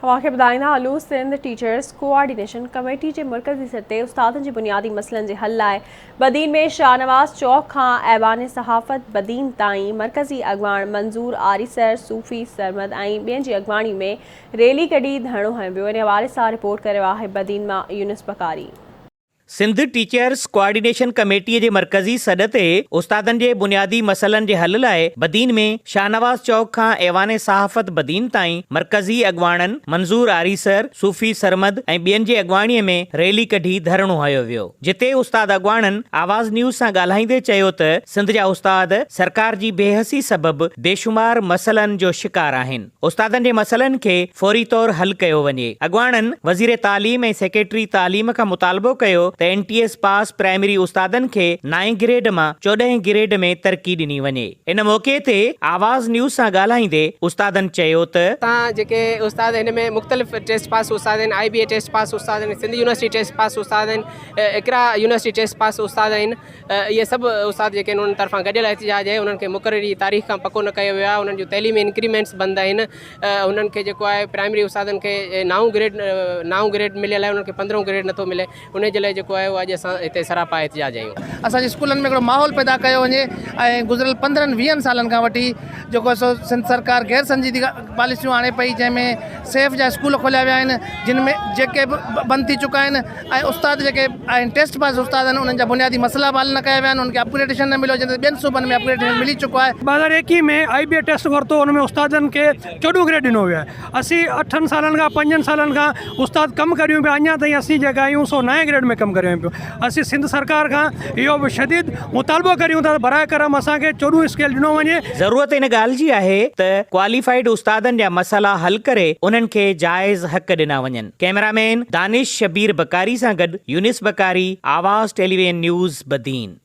اوهان کي ٻڌائيندا هلون سنڌ ٽيچرس ڪوآرڊينيشن ڪميٽي جي مرڪزي سطح تي استادن جي بنيادي مسئلن جي حل لاء بدين ۾ شاهنواز چوڪ کان ايوان صحافت بدين تائين مرڪزي اڳواڻ منظور آريسر، صوفي سرمد ۽ ٻين جي اڳواڻي ۾ ريلي ڪڍي ڌرڻو هنيو ويو ان حوالي سان رپورٽ ڪري رهيو آهي بدين مان يونس بڪاري. سنڌ ٽيچرس ڪوآرڊينيشن ڪميٽي جي مرڪزي سڏ تي استادن جي بنيادي مسئلن جي حل لاء بدين ۾ شاهنواز چوڪ کان ايوان صحافت بدين تائين مرڪزي اڳواڻن منظور آريسر، صوفي سرمد ۽ ٻين جي اڳواڻي ۾ ريلي ڪڍي ڌرڻو هنيو ويو جتي استاد اڳواڻن آواز نيوز سان ڳالهائيندي چيو ته سنڌ جا استاد سرڪار جي بيحسي سبب بيشمار مسئلن جو شڪار آهن. استادن جي مسئلن کي فوري طور حل ڪيو وڃي. اڳواڻن وزير تعليم ۽ سيڪريٽري تعليم کان مطالبو ڪيو ته N T S pass primary استادن کي نائين گريڊ مان چوڏهين گريڊ ۾ ترقي ڏني وڃي. ان موقعي تي آواز نيوز سان ڳالهائيندي استادن چيو ته. اسان جيڪي استاد هن ۾ مختلف ٽيسٽ پاس استاد آهن، آء بي اي ٽيسٽ پاس استاد آهن، سنڌ يونيورسٽي ٽيسٽ پاس استاد آهن، اقرا يونيورسٽي ٽيسٽ پاس استاد آهن. اهي سڀ استاد جيڪي آهن انهن طرفان گڏيل احتجاج آهي انهن کي مقرري جي تاريخ کان پڪو نه ڪيو ويو آهي انهن جون تعليمي انڪريمينٽس بند آهن انهن کي جيڪو آهي پرائمري استادن کي نائون گريڊ نائون گريڊ مليل آهي انهن کي پندرهون گريڊ نٿو ملي ان جي لاء جيڪو آهي اهو اڄ اسان هتي سراپا احتجاج آهيون. اسان جي اسڪولن ۾ هڪڙو ماحول پيدا ڪيو وڃي ۽ گذريل پندرهن ويهن سالن کان وٺي جيڪو سو سنڌ سرڪار غير سنجيدگي پاليسيون آڻي پئي جنهن ۾ سيف جا اسڪول کوليا ويا آهن جن ۾ جيڪي به بند ٿي چڪا آهن ۽ استاد جيڪي آهن ٽيسٽ پاس استاد آهن انهن جا بنيادي مسئلا به حل نه ڪيا ويا آهن انهن کي اپگريڊيشن نه مليو جڏهن ته ٻين صوبن ۾ اپگريڊيشن ملي چڪو آهي. 2021 ۾ آئي بي اي ٽيسٽ ورتو ان ۾ استادن کي چوڏهون گريڊ ڏنو ويو آهي اسين اٺن سالن کان پنجن سالن کان استاد ڪم ڪريون پيا اڃا تائين اسين جيڪا آهيون سو نائين گريڊ ۾ ڪم ڪريون پيو اسين سنڌ سرڪار کان اهو به شديد مطالبو ڪريون ٿا ته براء ڪرم اسان کي چوڏهون اسڪيل ڏنو وڃي. ضرورت ان ڳالهه جي آهي ته ڪواليفائيڊ استادن جا مسئلا حل ڪري انهن کي جائز حق ڏنا وڃن. ڪئميرا مين دانش شبير بڪاري سان گڏ يونس بڪاري، آواز ٽيليويزن نيوز، بدين.